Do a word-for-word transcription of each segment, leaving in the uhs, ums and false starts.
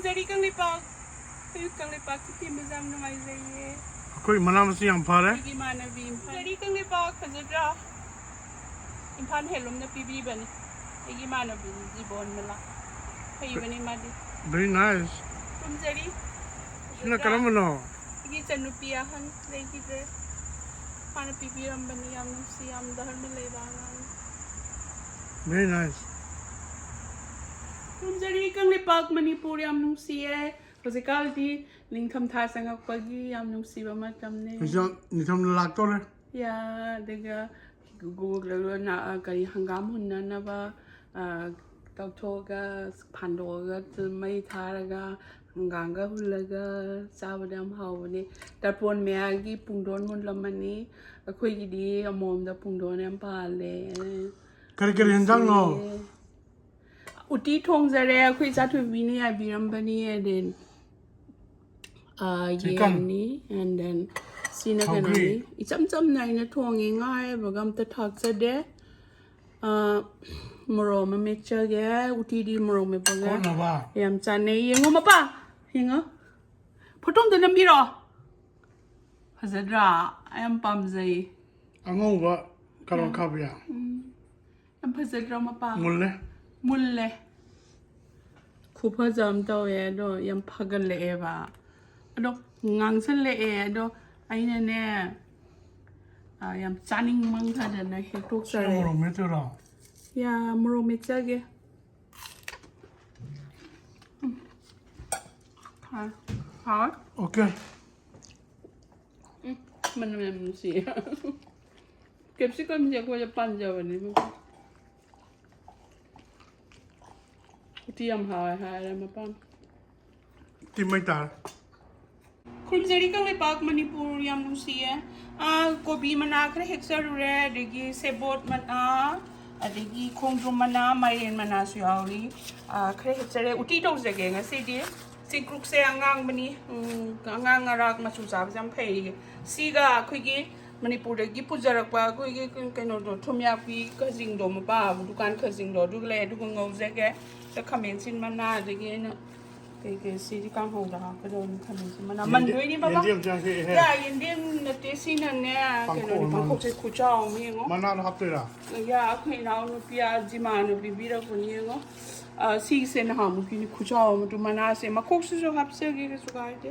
ꯈꯨꯔꯨꯝꯖꯔꯤ ꯀꯪꯂꯩꯄꯥꯛ꯫ ꯑꯩꯈꯣꯏ ꯀꯪꯂꯩꯄꯥꯛꯀꯤ ꯐꯦꯃꯤꯂꯤꯁꯦ ꯌꯥꯝ ꯅꯨꯡꯉꯥꯏꯖꯩꯌꯦ꯫ ꯑꯩꯈꯣꯏ ꯃꯅꯥ ꯃꯁꯤꯡ ꯌꯥꯝ ꯐꯔꯦ꯫ ꯑꯩꯒꯤ ꯏꯃꯥꯟꯅꯕꯤ ꯏꯝꯐꯥꯜ꯫ ꯈꯨꯔꯨꯝꯖꯔꯤ ꯀꯪꯂꯩꯄꯥꯛ, ꯐꯖꯗ꯭ꯔꯥ? ꯏꯝꯐꯥꯜ ꯍꯦꯟꯂꯨꯝꯅ ꯄꯤꯕꯤꯕꯅꯤ꯫ ꯑꯩꯒꯤ ꯏꯃꯥꯟꯅꯕꯤꯅꯤ ꯖꯤꯕꯣꯟ ꯃꯂꯥ꯫ ꯍꯩꯕꯅꯤ ꯃꯥꯗꯤ꯫ Very nice. ꯈꯨꯔꯨꯝꯖꯔꯤ꯫ ꯁꯤꯅ ꯀꯔꯝꯕꯅꯣ? ꯑꯩꯒꯤ ꯏꯆꯟꯅꯨꯄꯤ ꯑꯍꯟ ꯂꯩꯈꯤꯗ꯭ꯔꯦ꯫ ꯃꯥꯅ ꯄꯤꯕꯤꯔꯝꯕꯅꯤ꯫ ꯌꯥꯝ ꯅꯨꯡꯁꯤ, ꯌꯥꯝ ꯙꯔꯃ ꯂꯩꯕ ꯑꯉꯥꯡꯅꯤ꯫ Very nice. ꯈꯨꯔꯨꯝꯖꯔꯤ ꯀꯪꯂꯩꯄꯥꯛ ꯃꯅꯤꯄꯨꯔ, ꯌꯥꯝ ꯅꯨꯡꯁꯤꯌꯦ꯫ ꯍꯧꯖꯤꯛꯀꯥꯟꯗꯤ ꯅꯤꯡꯊꯝꯊꯥ ꯆꯪꯉꯛꯄꯒꯤ ꯌꯥꯝ ꯅꯨꯡꯁꯤꯕ ꯃꯇꯝꯅꯦ꯫ ꯅꯤꯡꯊꯝ ꯅꯤꯡꯊꯝ ꯂꯥꯛꯇꯧꯔꯦ꯫ ꯌꯥ, ꯑꯗꯨꯒ ꯒꯣ-, ꯒꯣ-, ꯅ-, ꯀꯔꯤ, ꯍꯪꯒꯥꯝ ꯍꯨꯟꯅꯅꯕ, ꯑ, ꯇꯧꯊꯣꯛꯑꯒ, ꯐꯥꯟꯗꯣꯛꯑꯒ, ꯃꯩ ꯊꯥꯔꯒ, ꯍꯪꯒꯥꯝꯒ ꯍꯨꯜꯂꯒ ꯆꯥꯕꯗ ꯌꯥꯝ ꯍꯥꯎꯕꯅꯦ꯫ ꯇꯔꯄꯣꯟ ꯃꯌꯥꯒꯤ ꯄꯨꯡꯗꯣꯟ ꯃꯨꯜꯂꯝꯃꯅꯤ꯫ ꯑꯩꯈꯣꯏꯒꯤꯗꯤ ꯑꯃꯣꯝꯗ ꯄꯨꯡꯗꯣꯟ ꯌꯥꯝ ꯄꯥꯜꯂꯦ꯫ ꯀꯔꯤ ꯀꯔꯤ ꯌꯦꯟꯖꯥꯡꯅꯣ? ꯎꯇꯤ ꯊꯣꯡꯖꯔꯦ, ꯑꯩꯈꯣꯏ ꯏꯆꯥꯊꯣꯏꯕꯤꯅ ꯌꯥꯏꯕꯤꯔꯝꯕꯅꯤ꯫ And then, uh, Chicken. ꯌꯦꯟꯅꯤ, and then ꯁꯤꯅ ꯁꯧꯒ꯭ꯔꯤ. ꯀꯩꯅꯣꯅꯤ, ꯏꯆꯝ ꯆꯝꯅ ꯑꯩꯅ ꯊꯣꯡꯉꯤ, ꯉꯥ ꯑꯌꯥꯏꯕꯒ ꯑꯝꯇ ꯊꯥꯛꯆꯗꯦ꯫ ꯑ, ꯃꯣꯔꯣꯛ ꯑꯃ ꯃꯦꯠꯆꯒꯦ, ꯎꯇꯤꯗꯤ ꯃꯣꯔꯣꯛ ꯃꯦꯠꯄꯒ ꯀꯣꯠꯅꯕ. ꯌꯥꯝ ꯆꯥꯅꯩ꯫ ꯌꯦꯡꯉꯣ ꯃꯄꯥ, ꯌꯦꯡꯉꯣ, ꯐꯣꯇꯣ ꯑꯝꯇ ꯅꯝꯕꯤꯔꯣ꯫ ꯐꯖꯗ꯭ꯔꯥ? ꯑꯩ ꯌꯥꯝ ꯄꯥꯝꯖꯩ꯫ ꯑꯉꯧꯕ ꯀꯥꯔꯣꯠ ꯈꯥꯕꯤꯌꯥ. ꯌꯥꯝ ꯐꯖꯗ꯭ꯔꯣ ꯃꯄꯥ? ꯃꯨꯜꯂꯦ. ꯃꯨꯜꯂꯦ꯫ ꯈꯨꯐꯖ ꯑꯃ ꯇꯧꯋꯦ, ꯑꯗꯣ ꯌꯥꯝ ꯐꯒꯠꯂꯛꯑꯦꯕ꯫ ꯑꯗꯣ ꯉꯥꯡꯁꯜꯂꯛꯑꯦ, ꯑꯗꯣ ꯑꯩꯅꯅꯦ, ꯑ, ꯌꯥꯝ ꯆꯥꯅꯤꯡꯃꯟꯈ꯭ꯔꯗꯅ ꯁꯤꯅ ꯍꯦꯛꯇꯣꯛꯆꯔꯦ꯫ ꯃꯣꯔꯣꯛ ꯃꯦꯠꯇꯣꯏꯔꯣ? ꯌꯥ, ꯃꯣꯔꯣꯛ ꯃꯦꯠꯆꯒꯦ꯫ ꯎꯝ꯫ ꯍꯥꯎ-, ꯍꯥꯎꯋꯦ꯫ Okay. ꯎꯝ, ꯃꯅꯝ ꯌꯥꯝ ꯅꯨꯡꯁꯤꯌꯦ꯫ Capsicumꯁꯦ ꯑꯩꯈꯣꯏꯗ ꯄꯥꯟꯖꯕꯅꯦ꯫ ꯎꯇꯤ ꯌꯥꯝ ꯍꯥꯎꯋꯦ ꯍꯥꯏꯔꯦ ꯃꯄꯥꯝ꯫ ꯎꯇꯤ ꯃꯩ ꯇꯥꯔꯦ꯫ ꯈꯨꯔꯨꯝꯖꯔꯤ ꯀꯪꯂꯩꯄꯥꯛ ꯃꯅꯤꯄꯨꯔ, ꯌꯥꯝ ꯅꯨꯡꯁꯤꯌꯦ꯫ ꯑꯥ, ꯀꯣꯕꯤ ꯃꯅꯥ ꯈꯔ ꯍꯦꯛꯆꯔꯨꯔꯦ, ꯑꯗꯒꯤ ꯁꯦꯕꯣꯠ ꯃꯅꯥ, ꯑꯗꯒꯤ ꯈꯣꯡꯗ꯭ꯔꯨꯝ ꯃꯅꯥ, ꯃꯥꯏꯔꯦꯟ ꯃꯅꯥꯁꯨ ꯌꯥꯎꯔꯤ꯫ ꯑꯥ, ꯈꯔ ꯍꯦꯛꯆꯔꯦ꯫ ꯎꯇꯤ ꯇꯧꯖꯒꯦ ꯉꯁꯤꯗꯤ꯫ ꯁꯤ ꯒ꯭ꯔꯨꯞꯁꯦ ꯑꯉꯥꯡꯕꯅꯤ꯫ ꯎꯝ, ꯑꯉꯥꯡ ꯑꯔꯥꯛ ꯃꯆꯨ ꯆꯥꯕꯁꯦ ꯌꯥꯝ ꯐꯩꯌꯦ꯫ ꯁꯤꯒ ꯑꯩꯈꯣꯏꯒꯤ ꯃꯅꯤꯄꯨꯔꯗꯒꯤ ꯄꯨꯖꯔꯛꯄ ꯑꯩꯈꯣꯏꯒꯤ ꯀꯩꯅꯣꯗꯣ, ꯊꯨꯝꯌꯥꯛꯄꯤ ꯈꯖꯤꯡꯗꯣ, ꯃꯄꯥ ꯗꯨꯀꯥꯟ ꯈꯖꯤꯡꯗꯣ, ꯑꯗꯨꯒ ꯂꯩ꯫ ꯑꯗꯨꯒ ꯉꯧꯖꯒꯦ꯫ ꯁꯤꯗ ꯈꯥꯃꯦꯟ ꯑꯁꯤꯟ ꯃꯅꯥ, ꯑꯗꯒꯤ ꯑꯩꯅ ꯀꯩꯀꯩ ꯁꯤꯗꯤ ꯀꯥꯡꯍꯧꯗ ꯍꯥꯞꯀꯗꯧꯅꯤ ꯈꯜꯂꯤꯁꯦ꯫ ꯃꯅꯥ ꯌꯦꯟꯗꯦꯝ-, ꯃꯟꯗꯣꯏꯅꯦ ꯕꯕꯥ꯫ ꯌꯦꯟꯗꯦꯝꯁꯦ ꯍꯦꯛ, ꯍꯦꯛ꯫ ꯌꯥ, ꯌꯦꯟꯗꯦꯝ ꯅꯠꯇꯦ, ꯁꯤꯅꯅꯦ, ꯄꯥꯡꯈꯣꯛ ꯀꯩꯅꯣꯅꯤ, ꯑꯣꯏꯔ ꯃꯥꯜꯂꯦ꯫ ꯄꯥꯡꯈꯣꯛꯁꯦ ꯈꯨꯆꯥꯎ ꯑꯃ ꯌꯦꯡꯉꯣ꯫ ꯃꯅꯥꯗꯣ ꯍꯥꯞꯇꯣꯏꯔꯥ? ꯌꯥ, ꯑꯩꯈꯣꯏ ꯏꯅꯥꯎꯅꯨꯄꯤ ꯑꯖꯤꯃꯥꯅ ꯄꯤꯕꯤꯔꯛꯄꯅꯤ, ꯌꯦꯡꯉꯣ꯫ ꯑ, ꯁꯤꯒꯤꯁꯦ ꯅꯍꯥꯟꯃꯨꯛꯀꯤꯅꯤ, ꯈꯨꯆꯥꯎ ꯑꯃꯗꯨ꯫ ꯃꯅꯥꯁꯦ ꯃꯀꯣꯛꯁꯤꯁꯨ ꯍꯥꯞꯆꯒꯦ, ꯀꯩꯁꯨ ꯀꯥꯏꯗꯦ꯫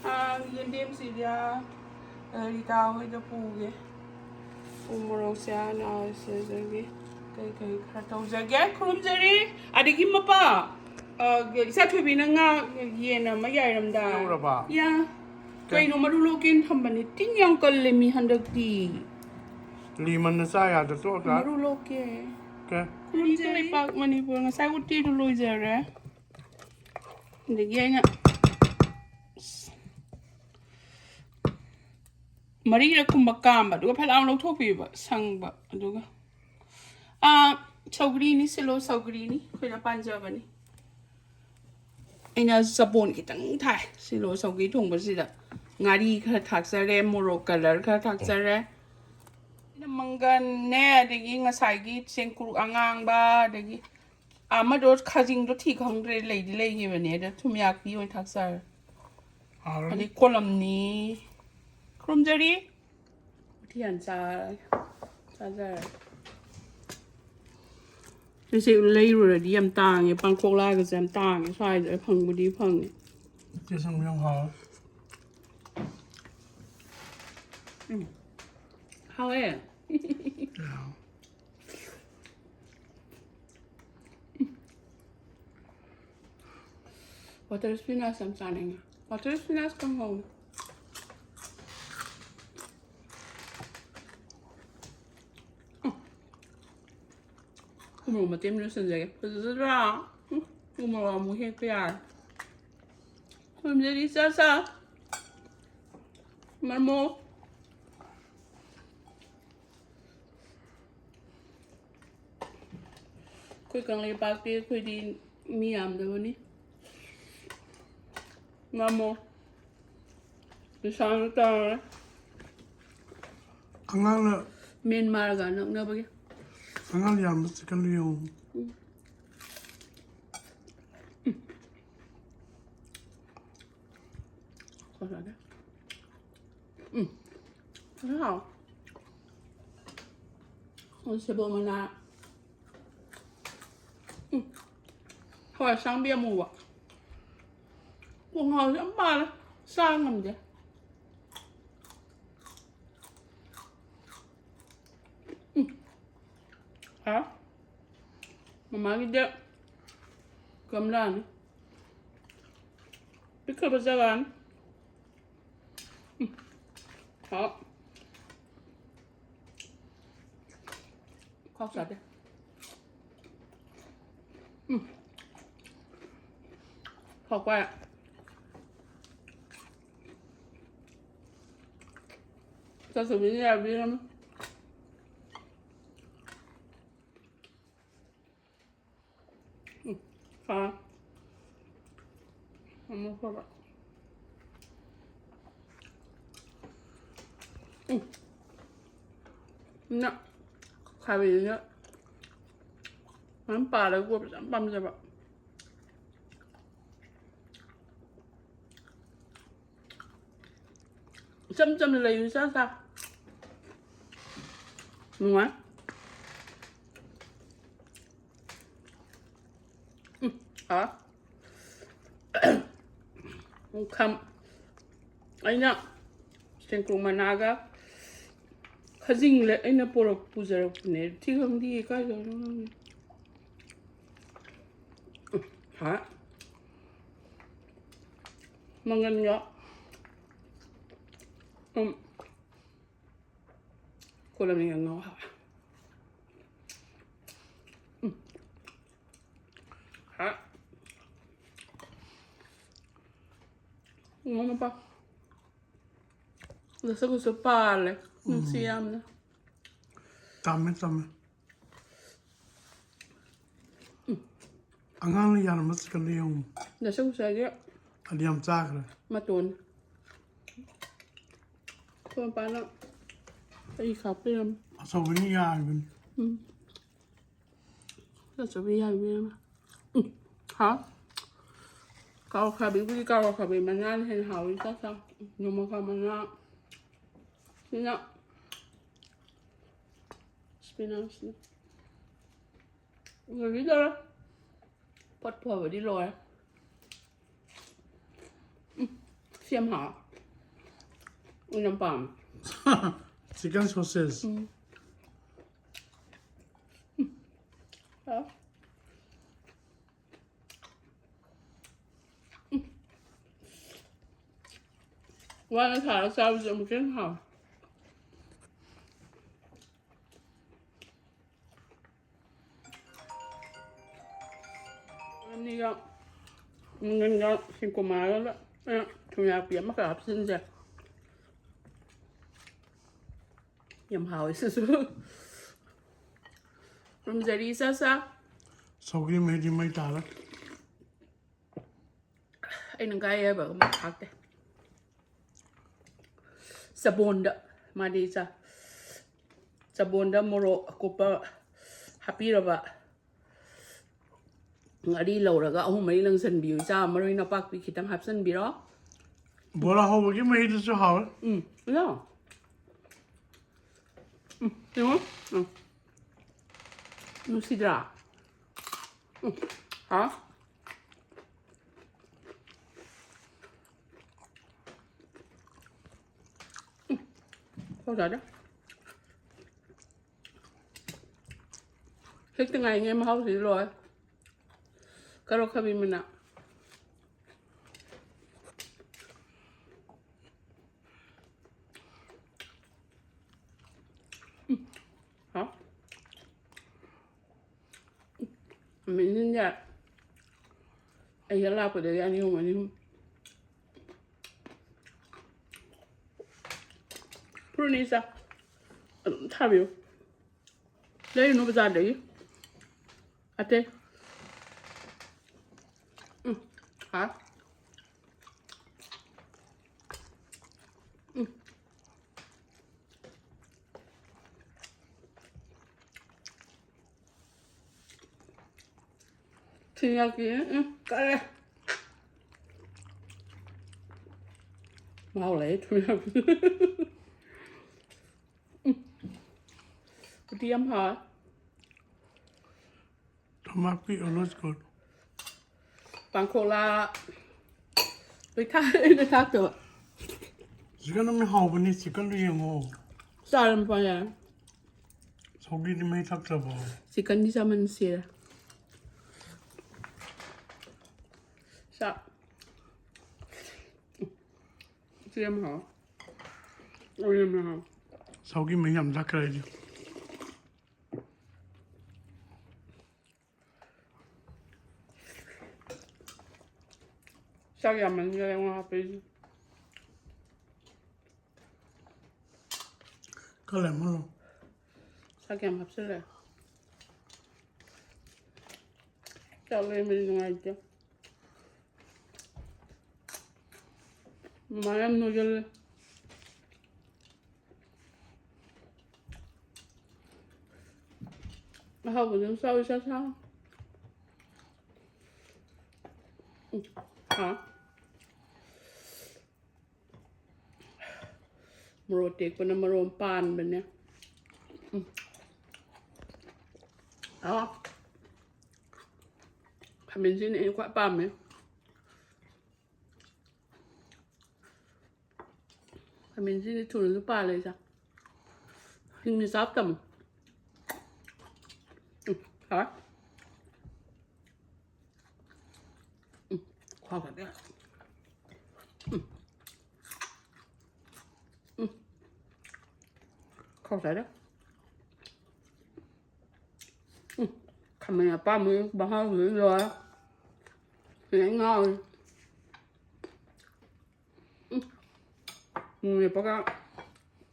ꯑ, ꯌꯦꯟꯗꯦꯝꯁꯤꯗꯤ, ꯑ, ꯔꯤꯇꯥ ꯍꯣꯏꯗ ꯄꯨꯒꯦ꯫ ꯎ ꯃꯣꯔꯣꯛꯁꯦ ꯍꯥꯟꯅ ꯁꯤꯗꯒꯤ ꯀꯩ ꯀꯩ ꯈꯔ ꯇꯧꯖꯒꯦ꯫ ꯈꯨꯔꯨꯝꯖꯔꯤ꯫ ꯑꯗꯒꯤ ꯃꯄꯥ, ꯑ, ꯏꯆꯥ ꯊꯣꯏꯕꯤꯅ ꯉꯥ, ꯌꯦꯟ ꯑꯃ ꯌꯥꯏꯔꯝꯗꯥꯏ꯫ ꯂꯧꯔꯕ? ꯌꯥ꯫ ꯀꯩ? ꯀꯩꯅꯣ ꯃꯔꯨ ꯂꯣꯛꯀꯦꯅ ꯊꯝꯕꯅꯤ꯫ ꯇꯤꯟ ꯌꯥꯝ ꯀꯜꯂꯦ ꯃꯤ ꯍꯟꯗꯛꯇꯤ꯫ ꯂꯤꯃꯟꯅ ꯆꯥ ꯌꯥꯗ꯭ꯔꯣ? ꯇꯣꯛꯑꯒ? ꯃꯔꯨ ꯂꯣꯛꯀꯦ꯫ ꯀꯩ? ꯈꯨꯔꯨꯝꯖꯔꯤ꯫ ꯂꯩꯄꯥꯛ ꯃꯅꯤꯄꯨꯔ꯫ ꯉꯁꯥꯏ ꯎꯇꯤꯗꯨ ꯂꯣꯏꯖꯔꯦ꯫ ꯑꯗꯒꯤ ꯑꯩꯅ ꯃꯔꯤꯔꯛ ꯀꯨꯝꯕ ꯀꯥꯝꯕ, ꯑꯗꯨꯒ ꯐꯠ ꯂꯥꯎꯅ ꯂꯧꯊꯣꯛꯄꯤꯕ, ꯁꯪꯕ꯫ ꯑꯗꯨꯒ, ꯑꯥ, ꯁꯧꯒ꯭ꯔꯤꯅꯤ, ꯁꯤꯂꯣ ꯁꯧꯒ꯭ꯔꯤꯅꯤ, ꯑꯩꯈꯣꯏꯅ ꯄꯥꯟꯖꯕꯅꯤ꯫ ꯑꯩꯅ ꯆꯕꯣꯟ ꯈꯤꯇꯪ ꯊꯥꯏ ꯁꯤꯂꯣ ꯁꯧꯒ꯭ꯔꯤ ꯊꯣꯡꯕꯁꯤꯗ꯫ ꯉꯥꯔꯤ ꯈꯔ ꯊꯥꯛꯆꯔꯦ, ꯃꯣꯔꯣꯛ ꯀꯂꯔ ꯈꯔ ꯊꯥꯛꯆꯔꯦ꯫ ꯑꯩꯅ ꯃꯪꯒꯟꯅꯦ, ꯑꯗꯒꯤ ꯉꯁꯥꯏꯒꯤ ꯆꯦꯡꯀꯨꯞ ꯑꯉꯥꯡꯕ, ꯑꯗꯒꯤ ꯑꯃꯗꯣ ꯈꯥꯖꯤꯡꯗꯣ ꯊꯤ ꯈꯪꯗ꯭ꯔꯦ, ꯂꯩꯗꯤ ꯂꯩꯈꯤꯕꯅꯦ, ꯑꯗ ꯊꯨꯝꯌꯥꯛꯄꯤ ꯑꯣꯏꯅ ꯊꯥꯛꯆꯔꯦ꯫ ꯍꯥꯎꯔꯅꯤ꯫ ꯑꯗꯩ ꯀꯣꯂꯝꯅꯤ꯫ ꯈꯨꯔꯨꯝꯖꯔꯤ꯫ ꯎꯇꯤ ꯍꯥꯟꯅ ꯆꯥꯔꯒꯦ꯫ ꯆꯥꯖꯔꯒꯦ꯫ ꯑꯩꯁꯦ ꯂꯩꯔꯨꯔꯗꯤ ꯌꯥꯝ ꯇꯥꯡꯉꯦ, ꯄꯥꯡꯈꯣꯛꯂꯥꯒꯁꯦ ꯌꯥꯝ ꯇꯥꯡꯉꯦ ꯁ꯭ꯋꯥꯏꯗ, ꯐꯪꯕꯨꯗꯤ ꯐꯪꯉꯦ꯫ ꯎꯇꯤ ꯑꯁꯪꯕ ꯌꯥꯝ ꯍꯥꯎꯋꯦ꯫ ꯎꯝ꯫ ꯍꯥꯎꯋꯦ꯫ ꯌꯥꯝ꯫ ꯋꯥꯇꯔ ꯁ꯭ꯄꯤꯅꯥꯆ ꯌꯥꯝ ꯆꯥꯅꯤꯡꯉꯦ꯫ ꯋꯥꯇꯔ ꯁ꯭ꯄꯤꯅꯥꯆ ꯀꯥꯡꯍꯧ꯫ ꯎꯝ꯫ ꯎꯃꯣꯔꯣꯛ ꯃꯇꯦꯛ ꯑꯃ ꯂꯣꯏꯁꯤꯟꯖꯒꯦ꯫ ꯐꯖꯗ꯭ꯔꯥ? ꯎꯝ꯫ ꯎꯃꯣꯔꯣꯛ ꯑꯃꯨꯛ ꯍꯦꯛꯄ ꯌꯥꯔꯦ꯫ ꯈꯨꯔꯨꯝꯖꯔꯤ ꯏꯆꯥ ꯏꯆꯥ꯫ ꯃꯔꯃꯣ꯫ ꯑꯩꯈꯣꯏ ꯀꯪꯂꯩꯄꯥꯛꯇꯤ ꯑꯩꯈꯣꯏꯗꯤ ꯃꯤ ꯌꯥꯝꯗꯕꯅꯤ꯫ ꯃꯔꯃꯣ꯫ ꯄꯩꯁꯥꯁꯨ ꯇꯥꯔꯦ꯫ ꯑꯉꯥꯡꯅ ꯃꯦꯟꯃꯥꯔꯒ ꯅꯛꯅꯕꯒꯤ꯫ ꯑꯉꯥꯡ ꯌꯥꯝꯕ ꯆꯤꯛꯀꯟꯗꯨ ꯌꯦꯡꯉꯨ꯫ ꯎꯝ꯫ ꯐꯖꯔꯦ꯫ ꯎꯝ꯫ ꯐꯖꯅ ꯍꯥꯎꯋꯦ꯫ ꯁꯦꯕꯣꯠ ꯃꯅꯥ꯫ ꯎꯝ꯫ ꯍꯋꯥꯏ ꯑꯁꯥꯡꯕꯤ ꯑꯃꯨꯕ꯫ ꯀꯣꯡꯍꯥꯎꯁꯦ ꯌꯥꯝ ꯄꯥꯜꯂꯦ꯫ ꯆꯥ ꯉꯝꯗꯦ꯫ ꯎꯝ꯫ ꯍꯥꯎ꯫ ꯃꯃꯥꯒꯤꯗꯤ ꯒꯝꯂꯥꯅꯤ꯫ ꯄꯤꯛꯈ꯭ꯔꯕ ꯖꯒꯥꯅꯤ꯫ ꯎꯝ꯫ ꯍꯥꯎ꯫ ꯈꯥꯎ ꯆꯥꯗꯦ꯫ ꯎꯝ꯫ ꯍꯥꯎ ꯀꯥꯏ꯫ ꯆꯥꯁꯨꯕꯤꯅ ꯌꯥꯕꯤꯔꯝꯃꯦ꯫ ꯎꯝ, ꯐꯔꯦ꯫ ꯑꯃꯨꯛ ꯐꯕ꯫ ꯎꯝ꯫ ꯅ ꯈꯥꯕꯩꯁꯤꯅ ꯃꯌꯥꯝ ꯄꯥꯜꯂꯒ ꯀꯣꯠꯄꯁꯦ ꯌꯥꯝ ꯄꯥꯝꯖꯕ꯫ ꯏꯆꯝ ꯆꯝꯅ ꯂꯩꯕ ꯏꯆꯥ ꯆꯥ꯫ ꯅꯨꯡꯉꯥꯏ꯫ ꯎꯝ, ꯍꯥꯎ꯫ ꯄꯨꯡꯈꯝ꯫ ꯑꯩꯅ ꯁꯦꯡꯀ꯭ꯔꯨ ꯃꯅꯥꯒ ꯈꯖꯤꯡ ꯂꯩ-, ꯑꯩꯅ ꯄꯨꯔꯛ-, ꯄꯨꯖꯔꯛꯄꯅꯦ꯫ ꯊꯤ ꯈꯪꯗꯤꯌꯦ, ꯀꯥꯏꯗꯅꯣ ꯈꯪꯗꯦ꯫ ꯎꯝ, ꯍꯥꯎ꯫ ꯃꯪꯒꯟꯒ꯫ ꯎꯝ꯫ ꯀꯣꯂꯝꯅꯤ ꯉꯥ ꯍꯥꯎꯋꯦ꯫ ꯎꯝ꯫ ꯍꯥ꯫ ꯉꯥ ꯃꯄꯥ꯫ ꯗꯁꯀꯨꯁꯁꯨ ꯄꯥꯜꯂꯦ꯫ ꯅꯨꯡꯁꯤ ꯎꯝ꯫ ꯌꯥꯝꯅ꯫ ꯆꯝꯃꯦ, ꯆꯝꯃꯦ꯫ ꯑꯉꯥꯡꯅ ꯌꯥꯔꯝꯕ ꯆꯤꯛꯀꯟꯗꯣ ꯌꯦꯡꯉꯨ꯫ ꯗꯁꯀꯨꯁꯒꯤ ꯑꯗꯤ ꯌꯥꯝ ꯆꯥꯈ꯭ꯔꯦ꯫ ꯃꯇꯣꯟ꯫ ꯑꯩꯈꯣꯏ ꯃꯄꯥꯅ ꯑꯩ ꯈꯥꯛꯄꯤꯔꯝꯃꯦ꯫ ꯑꯆꯧꯕꯅꯤ ꯌꯥꯔꯤꯕꯅꯤ꯫ ꯎꯝ꯫ ꯑꯆꯧꯕ ꯌꯥꯔꯤꯕꯅꯤ꯫ ꯎꯝ꯫ ꯍꯥꯎ꯫ ꯀꯥꯔꯣꯠ ꯈꯥꯕꯤꯕꯨꯗꯤ ꯀꯥꯔꯣꯠ ꯈꯥꯕꯤ ꯃꯅꯥꯅ ꯍꯦꯟꯅ ꯍꯥꯎꯋꯤ ꯆꯥꯛ ꯆꯥ꯫ ꯅꯣꯡꯃꯈꯥ ꯃꯅꯥ ꯁꯤꯅ spinachꯅꯤ꯫ ꯂꯣꯏꯗꯤ ꯂꯣꯏꯔꯦ꯫ ꯄꯠ ꯐꯕꯗꯤ ꯂꯣꯏꯔꯦ꯫ ꯎꯝ, ꯁꯤ ꯌꯥꯝ ꯍꯥꯎꯋꯦ꯫ ꯑꯩ ꯌꯥꯝ ꯄꯥꯝꯃꯦ꯫ Chicken sausage꯫ ꯎꯝ꯫ ꯎꯝ꯫ ꯍꯥꯎ꯫ ꯋꯥꯅ ꯊꯥꯔꯒ ꯆꯥꯕꯁꯦ ꯑꯃꯨꯛꯀ ꯍꯦꯟꯅ ꯍꯥꯎꯋꯦ꯫ ꯑꯅꯤꯒ ꯃꯪꯒꯟꯒ ꯁꯤꯡꯀꯨꯃꯥꯔꯒ ꯑꯩꯅ ꯊꯨꯝꯌꯥꯛꯄꯤ ꯑꯃꯈꯛ ꯍꯥꯞꯆꯤꯟꯁꯦ꯫ ꯌꯥꯝ ꯍꯥꯎꯋꯦ ꯁꯤꯁꯨ꯫ ꯈꯨꯔꯨꯝꯖꯔꯤ ꯏꯆꯥ ꯆꯥ꯫ ꯁꯧꯒ꯭ꯔꯤ ꯃꯍꯤꯗꯤ ꯃꯩ ꯇꯥꯔꯦ꯫ ꯑꯩꯅ ꯒꯥꯏ ꯍꯥꯏꯕ ꯑꯃ ꯊꯥꯛꯇꯦ꯫ ꯆꯕꯣꯟꯗ ꯃꯥꯗꯤ ꯆꯥ-, ꯆꯕꯣꯟꯗ ꯃꯣꯔꯣꯛ ꯑꯀꯨꯞꯄ ꯍꯥꯞꯄꯤꯔꯕ ꯉꯥꯔꯤ ꯂꯧꯔꯒ ꯑꯍꯨꯝ ꯃꯔꯤ ꯂꯪꯁꯟꯕꯤꯌꯨ꯫ ꯏꯆꯥ ꯃꯔꯣꯏ ꯅꯄꯥꯛꯄꯤ ꯈꯤꯇꯪ ꯍꯥꯞꯆꯤꯟꯕꯤꯔꯣ꯫ ꯕꯣꯔꯥ ꯍꯧꯕꯒꯤ ꯃꯍꯤꯗꯨꯁꯨ ꯍꯥꯎꯋꯦ꯫ ꯎꯝ, ꯌꯥ꯫ ꯎꯝ, ꯌꯦꯡꯉꯣ꯫ ꯎꯝ꯫ ꯅꯨꯡꯁꯤꯗ꯭ꯔꯥ? ꯎꯝ, ꯍꯥꯎ꯫ ꯎꯝ, ꯍꯥꯎꯖꯥꯠꯅꯤ꯫ ꯍꯦꯛꯇ ꯉꯥꯏꯉꯩ ꯃꯍꯥꯎꯁꯤꯗꯤ ꯂꯣꯏꯔꯦ꯫ ꯀꯔꯣ ꯈꯥꯕꯤ ꯃꯅꯥ꯫ ꯎꯝ, ꯍꯥꯎ꯫ ꯃꯤꯅꯤꯟꯁꯦ ꯑꯩ ꯍꯦꯛ ꯂꯥꯛꯄꯗꯒꯤ ꯑꯅꯤ ꯑꯍꯨꯝ, ꯑꯅꯤ ꯑꯍꯨꯝ꯫ ꯐꯨꯔꯅꯤ ꯏꯆꯥ꯫ ꯑꯗꯨꯝ ꯊꯥꯕꯤꯌꯨ꯫ ꯂꯩꯔꯨꯅꯨ ꯕꯖꯥꯔꯗꯒꯤ꯫ ꯑꯇꯩ꯫ ꯎꯝ꯫ ꯍꯥ? ꯎꯝ꯫ ꯊꯨꯝꯌꯥꯛꯄꯤ, ꯎꯝ, ꯎꯝ, ꯀꯜꯂꯦ꯫ ꯃꯍꯥꯎ ꯂꯩ ꯊꯨꯝ ꯌꯥꯛꯄꯤ꯫ ꯎꯝ꯫ ꯎꯇꯤ ꯌꯥꯝ ꯍꯥꯎꯋꯦ꯫ ꯊꯨꯝꯌꯥꯛꯄꯤ always good꯫ ꯄꯥꯡꯈꯣꯛꯂꯥ꯫ ꯂꯣꯏ ꯊꯥꯛ-, ꯂꯣꯏ ꯊꯥꯛꯇꯕ꯫ Chicken ꯑꯃ ꯍꯥꯎꯕꯅꯤ, chickenꯗꯨ ꯌꯦꯡꯉꯣ꯫ ꯆꯥꯔꯝ ꯐꯔꯦ꯫ ꯁꯧꯒ꯭ꯔꯤꯗꯤ ꯃꯍꯤ ꯊꯛꯇ꯭ꯔꯕꯣ? Chickenꯗꯤ ꯆꯥꯃꯟ ꯁꯤꯔꯦ꯫ ꯆꯥꯛ꯫ ꯁꯤ ꯌꯥꯝ ꯍꯥꯎ꯫ ꯑꯣ, ꯌꯥꯝ ꯍꯥꯎ꯫ ꯁꯧꯒ꯭ꯔꯤ ꯃꯍꯤ ꯌꯥꯝ ꯊꯛꯈ꯭ꯔꯦ ꯑꯩꯗꯤ꯫ ꯆꯥꯛ ꯌꯥꯝꯃꯟꯈꯔꯦ ꯉꯥ ꯍꯥꯞꯄꯩꯁꯦ꯫ ꯈꯔ ꯂꯩꯔꯝꯃꯣ꯫ ꯆꯥꯛ ꯌꯥꯝ ꯍꯥꯞꯆꯤꯜꯂꯦ꯫ ꯆꯥꯛ ꯂꯦꯝꯕꯗꯤ ꯅꯨꯡꯉꯥꯏꯇꯦ꯫ ꯃꯃꯥ ꯌꯥꯝ ꯅꯣꯏꯒꯜꯂꯦ꯫ ꯑꯍꯥꯎꯕ ꯑꯗꯨꯝ ꯆꯥꯎ ꯏꯁꯥ ꯁꯥ꯫ ꯎꯝ꯫ ꯍꯥ? ꯃꯣꯔꯣꯛ ꯑꯇꯦꯛꯄꯅ ꯃꯔꯣꯝ ꯄꯥꯟꯕꯅꯦ꯫ ꯎꯝ꯫ ꯑꯥ꯫ ꯈꯥꯃꯦꯟꯁꯤꯅ ꯑꯩꯅ ꯈ꯭ꯋꯥꯏ ꯄꯥꯝꯃꯦ꯫ ꯈꯥꯃꯦꯟꯁꯤꯗꯤ ꯊꯨꯅꯁꯨ ꯄꯥꯜꯂꯦ ꯏꯆꯥ꯫ ꯍꯤꯡꯅ ꯆꯥꯕ ꯇꯝꯃꯨ꯫ ꯎꯝ, ꯍꯥꯎꯋꯦ꯫ ꯎꯝ, ꯈ꯭ꯋꯥ ꯐꯠꯇꯦ꯫ ꯎꯝ꯫ ꯎꯝ꯫ ꯈ꯭ꯋꯥ ꯐꯠꯇꯦ꯫ ꯎꯝ꯫ ꯈꯥꯃꯦꯟ ꯑꯄꯥꯝꯕꯒꯤ ꯃꯍꯥꯎꯁꯤꯗꯤ ꯂꯣꯏꯔꯦ꯫ ꯂꯣꯏ ꯉꯥꯎꯔꯦ꯫ ꯎꯝ꯫ ꯃꯣꯔꯣꯛ ꯃꯦꯠꯄꯒ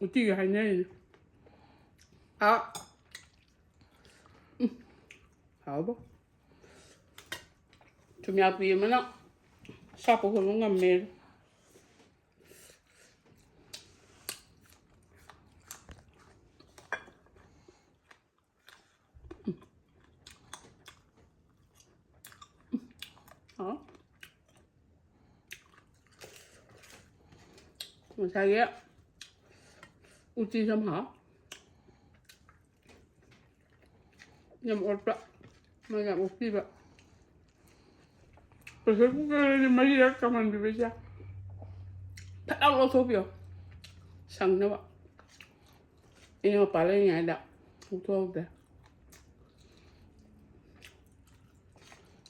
ꯎꯇꯤꯒ ꯍꯥꯏꯅꯔꯤꯅꯦ꯫ ꯑꯥ꯫ ꯎꯝ꯫ ꯍꯥꯎꯕ꯫ ꯊꯨꯝꯌꯥꯛꯄꯤ ꯑꯃꯅ ꯁꯥ ꯄꯨꯈꯠꯄ ꯉꯝꯃꯦ꯫ ꯍꯥꯎ꯫ ꯉꯁꯥꯏꯒꯤ ꯎꯇꯤꯁꯨ ꯌꯥꯝ ꯍꯥꯎ꯫ ꯌꯥꯝ ꯑꯣꯠꯄ꯫ ꯃꯥ ꯌꯥꯝ ꯑꯣꯠꯄꯤꯕ꯫ ꯄ꯭ꯔꯦꯁꯔ ꯀꯨꯀꯔꯗꯗꯤ ꯃꯔꯤꯔꯛ ꯀꯥꯝꯍꯟꯕꯤꯕ ꯏꯆꯦ꯫ ꯐꯠ ꯂꯥꯎ ꯂꯧꯊꯣꯛꯄꯤꯌꯣ꯫ ꯁꯪꯅꯕ꯫ ꯑꯩꯅ ꯃꯄꯥꯟ ꯂꯩꯔꯤꯉꯩꯗ ꯂꯧꯊꯣꯛꯍꯧꯗ꯭ꯔꯦ꯫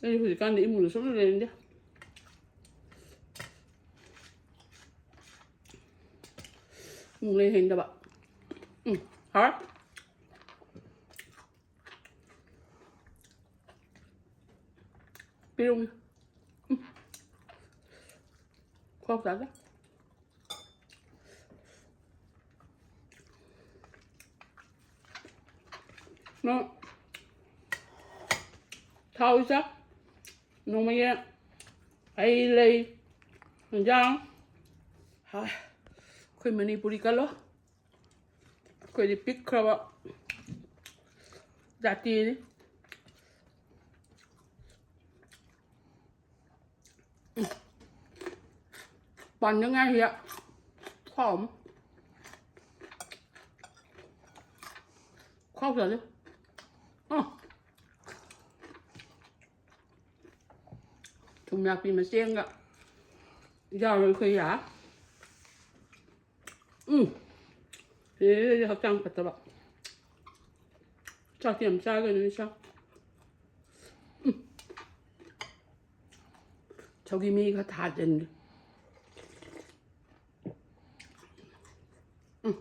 ꯑꯩ ꯍꯧꯖꯤꯛꯀꯥꯟꯗꯤ ꯏꯃꯨꯡꯗ ꯁꯨꯝ ꯂꯩꯅꯤꯡꯗꯦ꯫ ꯏꯃꯨꯡ ꯂꯩ ꯍꯩꯅꯗꯕ꯫ ꯎꯝ, ꯍꯥꯎꯔꯦ꯫ ꯄꯤꯔꯨꯛꯅꯤ꯫ ꯎꯝ꯫ ꯈꯨꯍꯥꯎ ꯆꯥꯗꯦ꯫ ꯅꯪ ꯊꯥꯎ ꯏꯆꯥ ꯅꯣꯡꯃꯒꯤ ꯍꯩ ꯂꯩ ꯏꯟꯖꯥꯡ꯫ ꯍꯥ, ꯑꯩꯈꯣꯏ ꯃꯅꯤꯄꯨꯔꯤ ꯀꯜꯂꯣ꯫ ꯑꯩꯈꯣꯏꯗꯤ ꯄꯤꯛꯈ꯭ꯔꯕ ꯖꯥꯇꯤꯅꯤ꯫ ꯄꯥꯟꯗꯉꯥꯏꯁꯤꯗ ꯈꯨꯍꯥꯎ ꯑꯃ꯫ ꯈꯨꯍꯥꯎ ꯆꯥꯗꯦ꯫ ꯑ꯫ ꯊꯨꯝ ꯌꯥꯛꯄꯤ ꯃꯆꯦꯡꯒ ꯌꯥꯎꯔꯦ ꯑꯩꯈꯣꯏ ꯌꯥ꯫ ꯎꯝ꯫ ꯁꯤꯗꯩꯗꯤ ꯍꯛꯆꯥꯡ ꯐꯠꯇꯕ꯫ ꯆꯥꯛꯇꯤ ꯌꯥꯝ ꯆꯥꯒꯅꯨ ꯏꯆꯥ꯫ ꯎꯝ꯫ ꯁꯧꯒꯤ ꯃꯍꯤ ꯈꯔ ꯊꯥꯖꯤꯟꯒꯦ꯫ ꯎꯝ꯫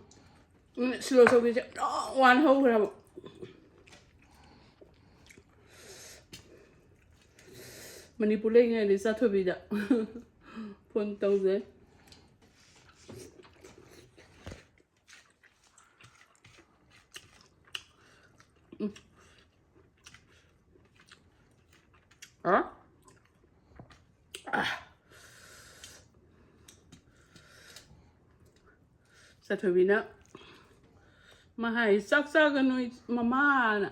ꯎꯝ, ꯁꯤꯂꯣ ꯁꯧꯒ꯭ꯔꯤꯁꯦ ꯌꯥꯝ ꯋꯥꯅ ꯍꯧꯈ꯭ꯔꯦꯕ꯫ ꯃꯅꯤꯄꯨꯔ ꯂꯩꯔꯤꯉꯩꯗ ꯆꯥꯊꯣꯏꯕꯤꯗ ꯐꯣꯟ ꯇꯧꯖꯩ꯫ ꯎꯝ꯫ ꯑ? ꯑ꯫ ꯆꯥꯊꯣꯏꯕꯤꯅ ꯃꯥ ꯍꯥꯏ, "ꯆꯥꯛ ꯆꯥꯒꯅꯨ ꯃꯃꯥꯅ"꯫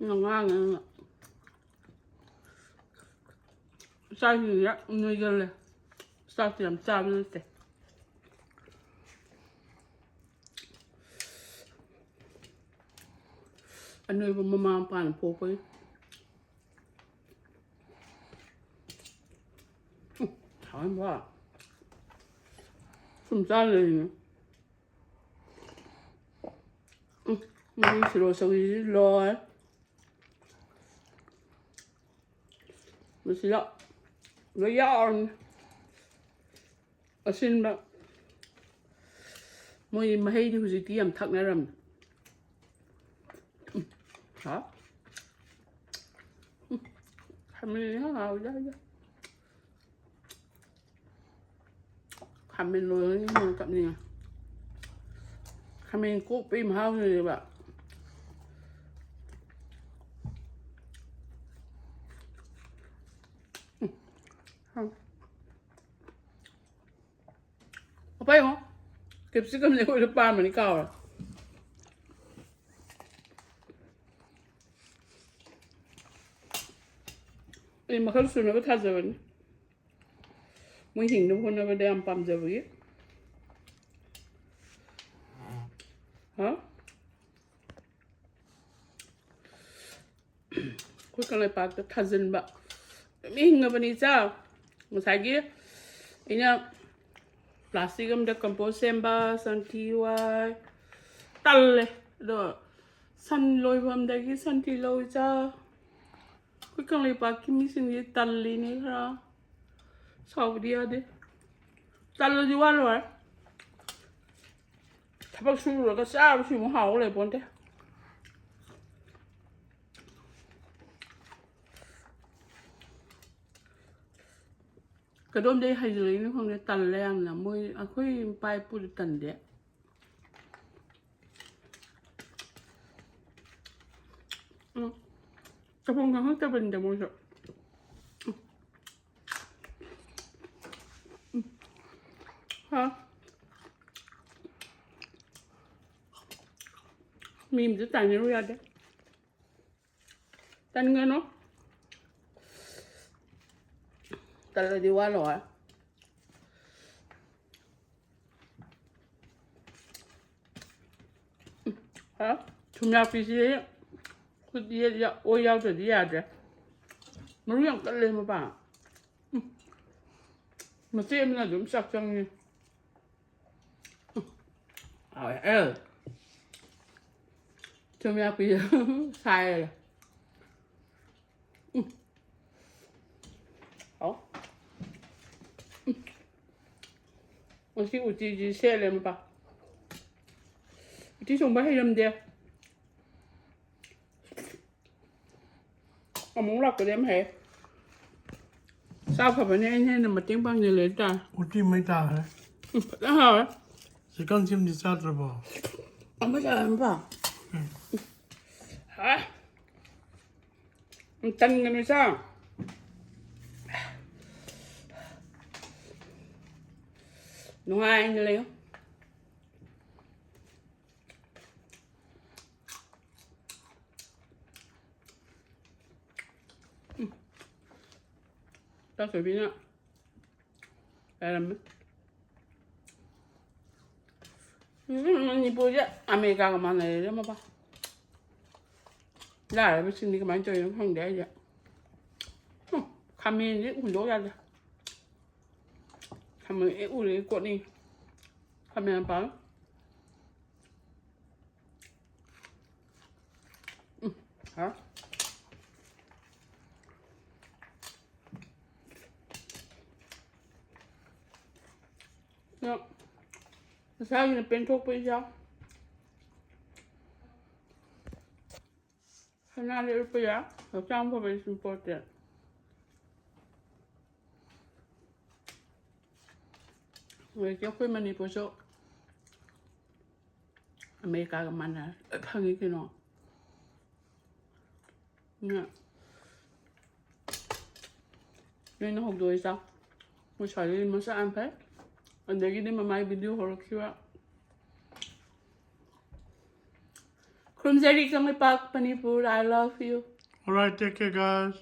ꯉꯥꯡꯉꯦ꯫ ꯏꯆꯥꯁꯤꯡꯁꯦ ꯅꯣꯏꯒꯜꯂꯦ꯫ ꯆꯥꯛꯇꯤ ꯌꯥꯝ ꯆꯥꯕ ꯅꯠꯇꯦ꯫ ꯑꯅꯣꯏꯕ ꯃꯃꯥ ꯃꯄꯥꯅ ꯄꯣꯛꯄꯒꯤ꯫ ꯎꯝ, ꯍꯥꯎꯔꯝꯕ꯫ ꯁꯨꯝ ꯆꯥ ꯂꯩꯔꯤꯅꯦ꯫ ꯎꯝ, ꯃꯔꯨ ꯁꯤꯔꯣ ꯁꯧꯒ꯭ꯔꯤꯁꯤ ꯂꯣꯏ꯫ ꯃꯁꯤꯗ ꯂꯣꯏ ꯌꯥꯎꯔꯅꯤ꯫ ꯑꯁꯤꯟꯕ꯫ ꯃꯣꯏ ꯃꯍꯩꯗꯤ ꯍꯧꯖꯤꯛꯇꯤ ꯌꯥꯝ ꯊꯛꯅꯔꯝꯅꯦ꯫ ꯎꯝ, ꯍꯥꯎ꯫ ꯎꯝ, ꯈꯥꯃꯦꯟ ꯏꯟꯁꯥꯡ ꯍꯥꯎꯋꯤꯗ ꯑꯩꯗꯤ꯫ ꯈꯥꯃꯦꯟ ꯂꯣꯏꯔꯅꯤ ꯃꯣꯏ ꯀꯞꯅꯤꯡꯉꯦ꯫ ꯈꯥꯃꯦꯟ ꯀꯣꯛꯄꯒꯤ ꯃꯍꯥꯎꯁꯤꯅꯦꯕ꯫ ꯎꯝ, ꯍꯥꯎ꯫ ꯑꯄꯥ ꯌꯦꯡꯉꯣ꯫ ꯀꯦꯞꯁꯤꯀꯝꯁꯦ ꯑꯩꯈꯣꯏꯗ ꯄꯥꯝꯕꯅꯤ ꯀꯥꯎꯔꯦ꯫ ꯑꯩ ꯃꯈꯜ ꯁꯨꯅꯕ ꯊꯥꯖꯕꯅꯤ꯫ ꯃꯣꯏ ꯍꯤꯡꯅꯕ ꯍꯣꯠꯅꯕꯗ ꯌꯥꯝ ꯄꯥꯝꯖꯕꯒꯤ꯫ ꯍꯥ? ꯑꯩꯈꯣꯏ ꯀꯪꯂꯩꯄꯥꯛꯇ ꯊꯥꯖꯤꯟꯕ ꯑꯗꯨꯝ ꯍꯤꯡꯉꯕꯅꯤ ꯏꯆꯥ꯫ ꯉꯁꯥꯏꯒꯤ ꯑꯩꯅ ꯄ꯭ꯂꯥꯁꯇꯤꯛ ꯑꯃꯗ ꯀꯝꯄꯣꯁ ꯁꯦꯝꯕ, ꯁꯟꯊꯤ ꯋꯥꯏ, ꯇꯜꯂꯦ꯫ ꯑꯗꯣ ꯁꯟ ꯂꯣꯏꯐꯝꯗꯒꯤ ꯁꯟꯊꯤ ꯂꯧ ꯏꯆꯥ꯫ ꯑꯩꯈꯣꯏ ꯀꯪꯂꯩꯄꯥꯛꯀꯤ ꯃꯤꯁꯤꯡꯁꯦ ꯇꯜꯂꯤꯅꯦ ꯈꯔ꯫ ꯁꯥꯎꯕꯗꯤ ꯌꯥꯗꯦ꯫ ꯇꯜꯂꯗꯤ ꯋꯥ ꯂꯣꯏꯔꯦ꯫ ꯊꯕꯛ ꯁꯨꯔꯨꯔꯒ ꯆꯥꯕꯁꯤ ꯑꯃꯨꯛ ꯍꯥꯎ ꯂꯩꯄꯣꯟꯇꯦ꯫ ꯀꯗꯣꯝꯗꯩ ꯍꯩꯖꯤꯜꯂꯛꯏꯅꯣ ꯈꯪꯗꯦ, ꯇꯜꯂꯦ ꯌꯥꯝꯅ꯫ ꯃꯣꯏ, ꯑꯩꯈꯣꯏ ꯏꯄꯥ ꯏꯄꯨꯗꯤ ꯇꯟꯗꯦ꯫ ꯎꯝ꯫ ꯇꯧꯐꯝ ꯈꯪꯉꯛꯇꯕꯅꯤꯗ ꯃꯣꯏꯁꯨ꯫ ꯎꯝ꯫ ꯍꯥ? ꯃꯤ ꯑꯝꯇ ꯇꯥꯏꯅꯔꯨ ꯌꯥꯗꯦ꯫ ꯇꯟꯒꯅꯨ꯫ ꯇꯜꯂꯗꯤ ꯋꯥ ꯂꯣꯏꯔꯦ꯫ ꯊꯨꯝꯌꯥꯛꯄꯤꯁꯤ ꯈꯨꯠ ꯌꯦꯠ ꯌꯥ-, ꯑꯣꯏ ꯌꯥꯎꯗ꯭ꯔꯗꯤ ꯌꯥꯗ꯭ꯔꯦ꯫ ꯃꯔꯨ ꯌꯥꯝ ꯀꯜꯂꯦ ꯃꯄꯥ꯫ ꯎꯝ꯫ ꯃꯆꯦꯠ ꯑꯃꯅ ꯑꯗꯨꯝ ꯆꯥꯛ ꯆꯪꯉꯤ꯫ ꯎꯝ꯫ ꯍꯥꯎꯋꯦ꯫ ꯑꯦ꯫ ꯊꯨꯝꯌꯥꯛꯄꯤꯁꯦ ꯁꯥꯏꯔꯦ꯫ ꯎꯝ꯫ ꯍꯥꯎ꯫ ꯎꯝ꯫ ꯉꯁꯤ ꯎꯇꯤꯁꯤ ꯁꯦꯠꯂꯦ ꯃꯄꯥ꯫ ꯎꯇꯤ ꯊꯣꯡꯕ ꯍꯩꯔꯝꯗꯦ꯫ ꯑꯃꯨꯛ ꯂꯥꯛꯄꯗꯤ ꯌꯥꯝ ꯍꯩ꯫ ꯆꯥ ꯐꯕꯅꯦ ꯑꯩꯅ ꯍꯦꯟꯅ ꯃꯇꯦꯡ ꯄꯥꯡꯁꯤꯜꯂꯦ ꯍꯥꯏꯇꯥꯔꯦ꯫ ꯎꯇꯤ ꯃꯩ ꯇꯥꯈ꯭ꯔꯦ꯫ ꯎꯝ, ꯐꯖꯅ ꯍꯥꯎꯋꯦ꯫ ꯆꯤꯛꯀꯟ ꯁꯤꯝꯗꯤ ꯆꯥꯗ꯭ꯔꯕꯣ? ꯑꯃ ꯆꯥꯔꯝꯕ꯫ ꯎꯝ꯫ ꯍꯥ? ꯎꯝ, ꯇꯟꯒꯅꯨ ꯆꯥ꯫ ꯅꯨꯡꯉꯥꯏꯅ ꯂꯩꯌꯨ꯫ ꯎꯝ꯫ ꯆꯥꯊꯣꯏꯕꯤꯅ ꯂꯩꯔꯝꯃꯦ꯫ ꯎꯝ, ꯃꯅꯤꯄꯨꯔꯁꯦ ꯑꯃꯦꯔꯤꯀꯥꯒ ꯃꯥꯟꯅꯔꯦꯗ ꯃꯄꯥ꯫ ꯂꯥꯏꯔꯕꯁꯤꯡꯗꯤ ꯀꯃꯥꯏꯅ ꯇꯧꯔꯤꯅꯣ ꯈꯪꯗꯦ ꯑꯩꯁꯦ꯫ ꯎꯝ, ꯈꯥꯃꯦꯟꯁꯦ ꯍꯨꯟꯗꯣꯛ ꯌꯥꯗꯦ꯫ ꯈꯥꯃꯦꯟ ꯍꯦꯛ ꯎꯔꯦ ꯀꯣꯠꯅꯤꯡꯉꯤ꯫ ꯈꯥꯃꯦꯟ ꯄꯥꯜꯂꯦ꯫ ꯎꯝ, ꯍꯥꯎꯔꯦ꯫ ꯑꯗꯣ ꯃꯁꯥꯒꯤꯅ ꯄꯦꯟꯊꯣꯛꯄ ꯏꯟꯖꯥꯡ꯫ ꯁꯅꯥꯗꯤ ꯎꯠꯄ ꯌꯥꯏ, ꯍꯛꯆꯥꯡ ꯐꯕꯗꯤ ꯁꯨꯝ ꯄꯣꯠꯇꯦ꯫ ꯍꯧꯖꯤꯛꯇꯤ ꯑꯩꯈꯣꯏ ꯃꯅꯤꯄꯨꯔꯁꯨ ꯑꯃꯦꯔꯤꯀꯥꯒ ꯃꯥꯟꯅꯔꯦ, ꯂꯣꯏ ꯐꯪꯉꯤ ꯀꯩꯅꯣ꯫ ꯅ-, ꯅꯣꯏꯅ ꯍꯧꯗꯣꯛꯏ ꯆꯥꯎ꯫ ꯃꯣꯏ ꯁ꯭ꯋꯥꯏꯗꯗꯤ ꯃꯁꯥ ꯌꯥꯝ ꯐꯩ꯫ ꯑꯗꯒꯤꯗꯤ ꯃꯃꯥꯏ video ꯍꯧꯔꯛꯈꯤꯕ꯫ ꯈꯨꯔꯨꯝꯖꯔꯤ Kangleipak Manipur, I love you꯫ Alright, take care, guys.